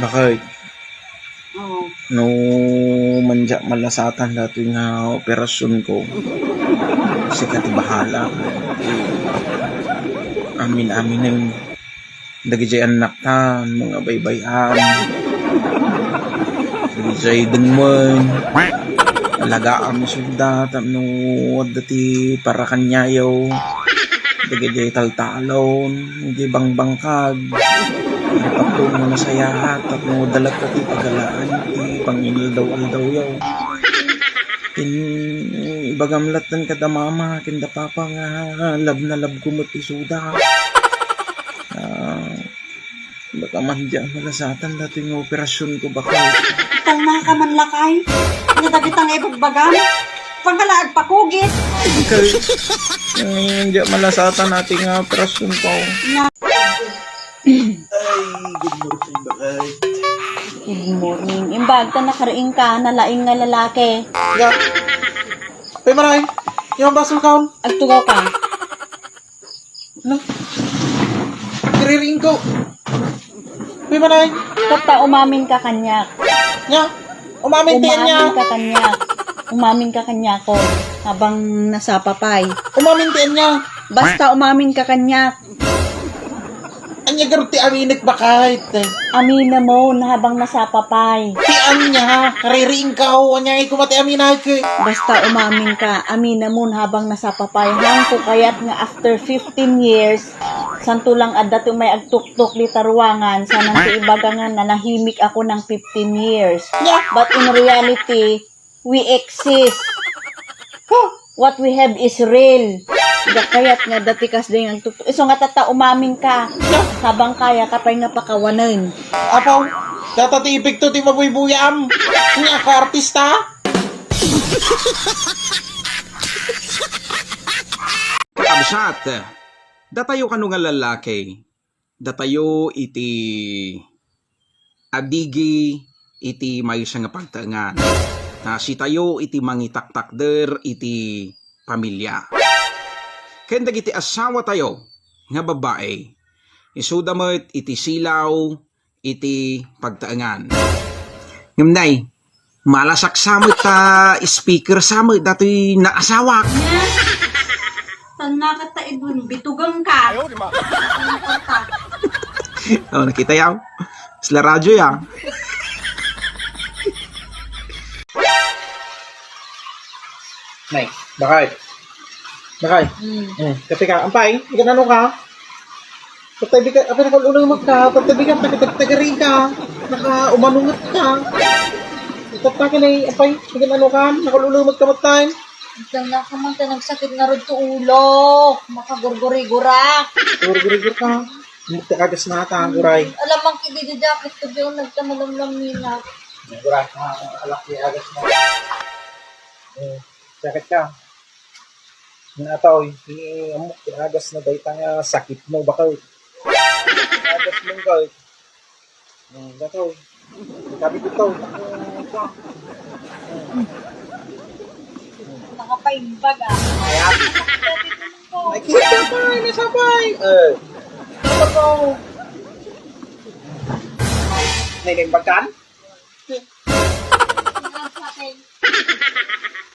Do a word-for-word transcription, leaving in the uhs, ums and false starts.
Bakit? Oo. No, mangjaak malasatan datoy nga operasyonko, sika ti bahala. Amin-aminen. Dagiti annakta, mga baybay-an. Dagiti dengmen. Alagaam isuda tapno adda ti para kaniayo. Dagiti taltalon, dagiti bangbangkag. Dagiti patpon nga nasayaat tapno adda latta ti pagalaan ti panginaldaw-aldawyo. Ken ibagam latta kada mama ken da papa nga love na love ko met isuda. Ah, baka mangjaak malasatan datoy nga operasyonko, bakit. Talna ka man, lakay. Nga dagita nga ibagbagam. Pangala agpakugit. Bakit. Mangjaak malasatan datoy nga operasyonko. Ay, good morning, bakit. Good morning. Imbag ta nakariing ka, nalaing nga lalaki. Ya. Pay maray. Yung basol kaon. Agtugaw ka. No? Kaririing ko. Uy, manay. Tatta, umamin ka kaniak. Nya? Umamin ti ania? Umamin ka kaniak. Umamin ka kaniakon habang nasapa pay. Umamin ti ania? Basta umamin ka kaniak. Ania garud ti aminek, bakit? Aminamon habang nasapa pay. Ti ania? Kaririing ka, o ania, ikaw ti aminek. Basta umamin ka, aminamon habang nasapa pay. Hangko kayat nga after fifteen years, santo lang adda ti umay agtuktok dita ruangan, sanang ti ibaga nga nanahimik ako ng fifteen years. Yeah. But in reality, we exist. Huh? What we have is real. Dakayat nga dati kas dayng agtuktok. Isu nga tatta, umamin ka. Habang kaya ka pay nga pakawanen. Apaw, data ti epekto ti mabuybuyam. Nga ka artista? Kakabsat, datayo kano nga lalaki, datayo iti adigi iti maysa nga pagtaengan. Sitayo iti mangitaktakder iti pamilia. Ken dagiti asawatayo nga babbai, isuda met iti silaw iti pagtaengan. Ngem nay, malasak sa met ta speaker sa met datoy naasawak. Nia? Tan nakat ta idun, bitugang ka. Ayaw, di ma. Ano ka? Oh, nakita yaw? Sila radyo ya. Nay, bakit? Bakit? Hmm. Hmm, katika, ampay, ikan ano ka? Pagtabi ka, apay nakaulumek ka, pagtabi ka, pagtagtagari ka, nakaumanunget ka. Itatta ka na, apay, ikan ano ka, nakaulumek ka matay. Ikaw na ka man, ta nagsakit nga rod to ulo, makagurgurigura. Gurgurigura ka. Mukti agas na ata, guray. Alam man, kidi di jacket ko, di ako nagtamalamlam nila. Guray, ah, alak di agas na. Eh, jacket ka. Nga ataw, ti ammok ti agas na dayta nga sakit mo, bakit? Agas mo, bakit? Hmm, dataw. Sabi ko to. Nakapaimbag, ah. Ayan. Ay, kita pa, ini sabay. Eh. Ano to? May naimbag kan? Ang akin.